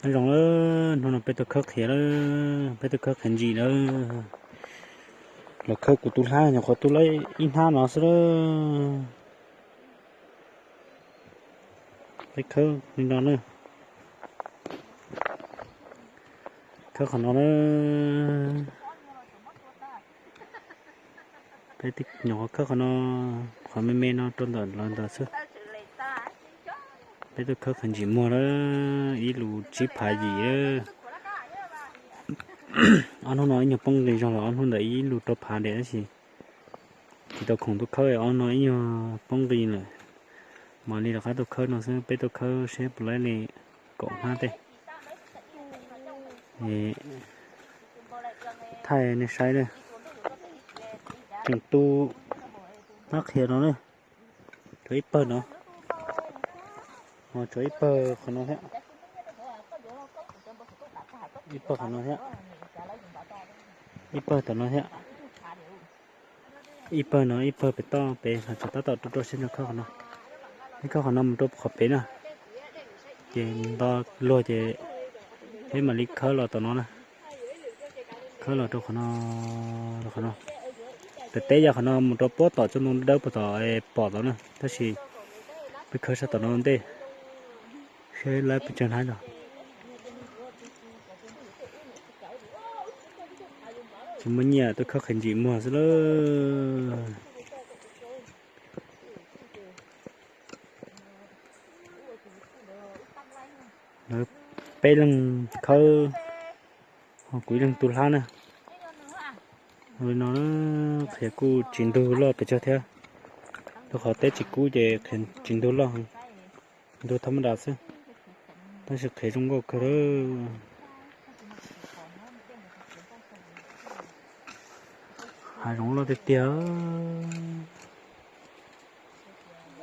Nyob zoo lawm, hnub no peb tuaj khawb qhiav lawm, peb tuaj khawb qhiav ntsim lawm. Los khawb kuv tus hlab nyuam qhuav tu lawm ib hnab no xwb lawm. Peb khawb li no na. Khawb qhov no na. Peb nyuam qhuav khawb qhov no, qhov me me no rau ntawm lawv ntawd xwb. Peb tuaj khawb qhiav ntsim muag lawm, ib lus tsib phav yim. Ob hnub no ib nyuag poob nqis zog los ob hnub ntawd ib lus rau phav ntev tab sis tsis tau khoom tuaj khawb, ob hnub no ib nyuag poob nqis lawm. Mam li rov qab tuaj khawb no xwb, peb tuaj khawb seb puas laib li kaum hnab tej. Thaij nej saib na, tseem tu hnab qhiav no na, tshuav ib pawg no, tshuav ib pawg qhov no thiab, ib pawg qhov no thiab, ib pawg tom no thiab. Ib pawg no, ib pawg pem toj pem los tseem tab tom rau rau siab nrog khawb qhov no. Peb khawb qhov no mus rau qhov pem na, ces nto luag ces peb mam li khawb los tom no na. Khawb los rau qhov no, qhov no. Pem teb yog qhov no mus rau puag tom tsob ntoo dawb puag tom pom tod na, tab sis peb khawb sab tom no ntej, seb laib pes tsawg hnab los. Tsis muaj nyiaj tuaj khawb qhiav ntsim muag xwb lawm. Lawv peb leeg khawb, ho kuv ib leeg tu hlab na. Li no qhiav kuj tsis ntug loj pes tsawg thiab, rau qhov teb tsis kub ces qhiav tsis ntug loj, ntug thaj mab das xwb, tab sis qhiav zoo nkauj kawg lawm. Hav zoov loj tiag tiag,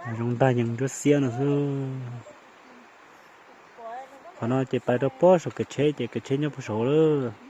hav zoov ntag yees nruab xiab no xwb. Qhov no ces pais rau puag saum kev tsheb ces kev tsheb nyob puag saud lawm.